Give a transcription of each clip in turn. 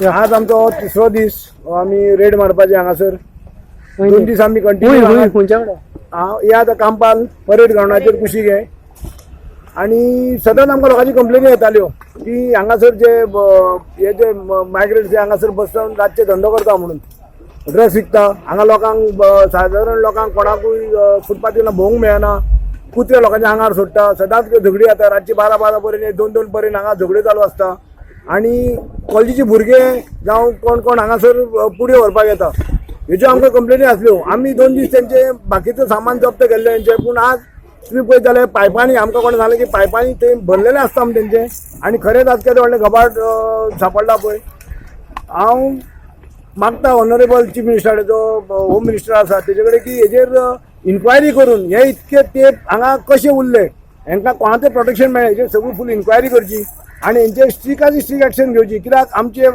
आज आमचो तिसरो दीस आमी रेड मारपाचे हांगासर. 2 दीस आमी कंटिन्यू. खंयच्या कडेन? हांव हे आतां कांपाल परेड ग्रावंडाचेर कुशीक हे. आनी सदांच आमकां लोकांची कंप्लेनी येताल्यो की हांगासर जे हे जे मायग्रंट्स जे हांगासर बसून रातचे धंदो करता म्हणून ड्रग्स विकता हांगा लोकांक. सादारण लोकांक कोणाकूय फुटपाथीर भोंवूंक मेळना. कुत्रे लोकांच्या आंगार सोडटा. सदांच झगडी जाता रातची 12-12 पर्यंत, 2-2 पर्यंत हांगा झगड्यो चालू आसता. आनी कॉलेजीचे भुरगे जावं कोण कोण हांगासर पुडयो व्हरपाक येता, हेज्यो आमकां कंप्लेनी आसल्यो. आमी 2 दीस तेंचे बाकीचें सामान जप्त केल्लें तेंचें. पूण आज तुमी पळयत जाल्यार पायपांनी आमकां कोणें सांगलें की पायपांनी ते भरलेलें आसता म्हण तेंचें. आनी खरेंच आज केदें व्हडलें घबाड सांपडला पळय. हांव मागता ऑनरेबल चीफ मिनिस्टर जो होम मिनिस्टर आसा तेजे कडेन की हेजेर इन्क्वायरी करून हे इतके तेप हांगा कशे उरले, हेंकां कोणाचें प्रोटेक्शन मेळ्ळें, हेजेर सगळी फूल इन्क्वायरी करची आनी हेंचेर स्ट्रिकाची स्ट्रीक एक्शन घेवची. कित्याक आमचे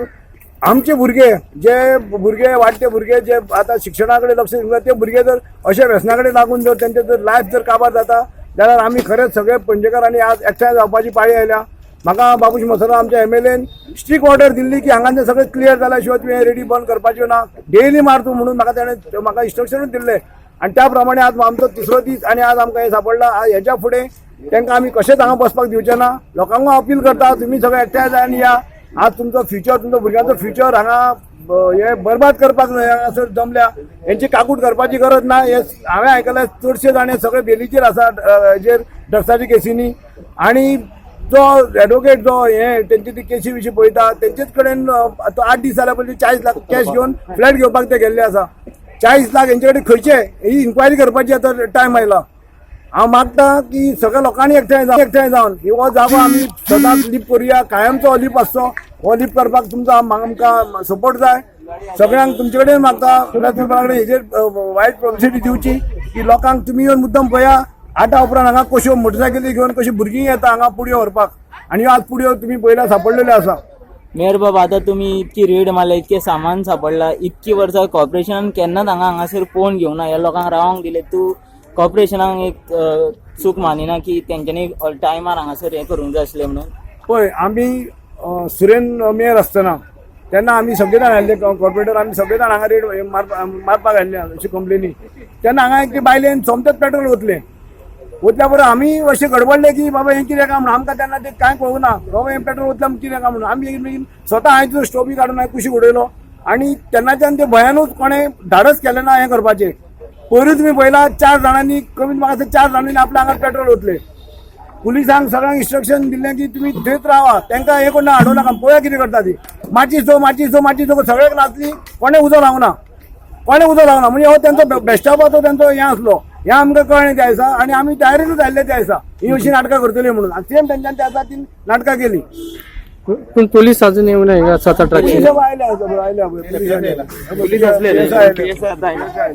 आमचे भुरगे, जे भुरगे वाडटे भुरगे जे आतां शिक्षणा कडेन लक्ष दिवंक जाय, ते भुरगे जर अशा व्यसना कडेन लागून जर तेंचे जर लायफ जर काबार जाता जाल्यार आमी खरेंच सगळे पणजेकारांनी आज एकठांय जावपाची पाळी आयल्या. म्हाका बाबूश मोन्सेरात आमच्या एमएलएन स्ट्रीक ऑर्डर दिल्ली की हांगाचें सगळें क्लियर जाल्या शिवाय तुवें रेडी बंद करपाच्यो ना, डेली मारतू म्हणून म्हाका तेणें म्हाका इन्स्ट्रक्शनूच दिल्लें. आनी त्या प्रमाणे आज आमचो तिसरो दीस आनी आज आमकां हें सांपडलां. आज हेच्या फुडें तांकां आमी कशेंच हांगा बसपाक दिवचे ना. लोकांक अपील करता, तुमी सगळे एकठांय जाय आनी या. आज तुमचो फ्युचर, तुमचो भुरग्यांचो फ्युचर हांगा हे बरबाद करपाक न्हय हांगासर जमल्या. हेंची काकूट करपाची गरज ना. हे हांवें आयकलें, चडशे जाण हे सगळे बेलीचेर आसा, हेजेर ड्रग्साच्या केसींनी. आनी जो एडवोकेट जो हे तेंची ती केसी विशीं पळयता, तेंचेच कडेन तो 8 दीस जाल्या पयलीं 40 लाख कॅश घेवन फ्लॅट घेवपाक ते गेल्ले आसा. 40 लाख हेंचे कडेन खंयचे, ही इन्क्वायरी करपाची आतां टायम आयला. हांव मागता की सगळ्या लोकांनी एकठांय जावन हो जागो आमी सदांच लिप करुया, कायमचो लिप आसचो. हो लिप करपाक तुमचो आमकां सपोर्ट जाय. सगळ्यांक तुमचे कडेन मागता, प्रेस पेपरा कडेन हेजेर वायट पब्लिसिटी दिवची की लोकांक तुमी येवन मुद्दम पळया, 8 उपरांत हांगा कश्यो मोटरसायकली घेवन कश्यो भुरगीं येता हांगा पुडयो व्हरपाक. आनी ह्यो आज पुडयो तुमी पळयल्या, सापडलेल्यो आसा. मेयर बाब, आतां तुमी इतकी रेड मारल्या, इतकें सामान सांपडलां. इतकी वर्सां कॉर्पोरेशनान केन्नाच हांगा हांगासर पळोवन घेवना. ह्या लोकांक रावंक दिलें. तूं कॉर्पोरेशनाक एक चूक मानिना की तेंच्यांनी टायमार हांगासर हें करूंक जाय आसलें म्हणून? पळय, आमी सुरेन मेयर आसतना तेन्ना आमी सगळे जाण आयिल्ले कॉर्पोरेटर, आमी सगळे जाण हांगा रेड मारपाक आयिल्ले अशी कंप्लेनी. तेन्ना हांगा एक बायलेन सोमतेच पेट्रोल ओतलें. ओतल्या बरोबर आमी अशें गडबडले की बाबा हें कितें काय म्हणून. आमकां तेन्ना तें कांय कळूंक ना, बाबा हें पेट्रोल ओतलें म्हूण कितें काय म्हणून. आमी बेगीन बेगीन स्वता हांवें तितून स्टोवी काडून हांवें कुशीक उडयलो. आनी तेन्नाच्यान ते भंयानूच कोणें धाडस केलें ना हें करपाचें. पयरूच तुमी पळयला, चार जाणांनी, कमीत म्हाका दिसता चार जाणांनी आपल्या आंगार पेट्रोल ओतलें. पुलिसांक सगळ्यांक इन्स्ट्रक्शन दिल्लें की तुमी थंयच रावा, तांकां हे कोण हाडूं नाका, पळोवया कितें करता ती. माचीस दो, माचीस दो, माचीस दो, सगळ्याक नाचली. कोणें उजो लावना, कोणें उजो लावना. म्हणजे हो तेंचो बेश्टापाचो तेंचो हें आसलो, हें आमकां कळ्ळें त्या दिसा. आनी आमी तयारीनूच आयिल्ले त्या दिसा, ही अशी नाटकां करतली म्हणून. आनी सेम तेंच्यान त्या दिसा ती नाटकां केली. पूण पोलीस अजून येऊ नये 7-8 पुलीस आयले, आयले. पोलीस आसले. आयले.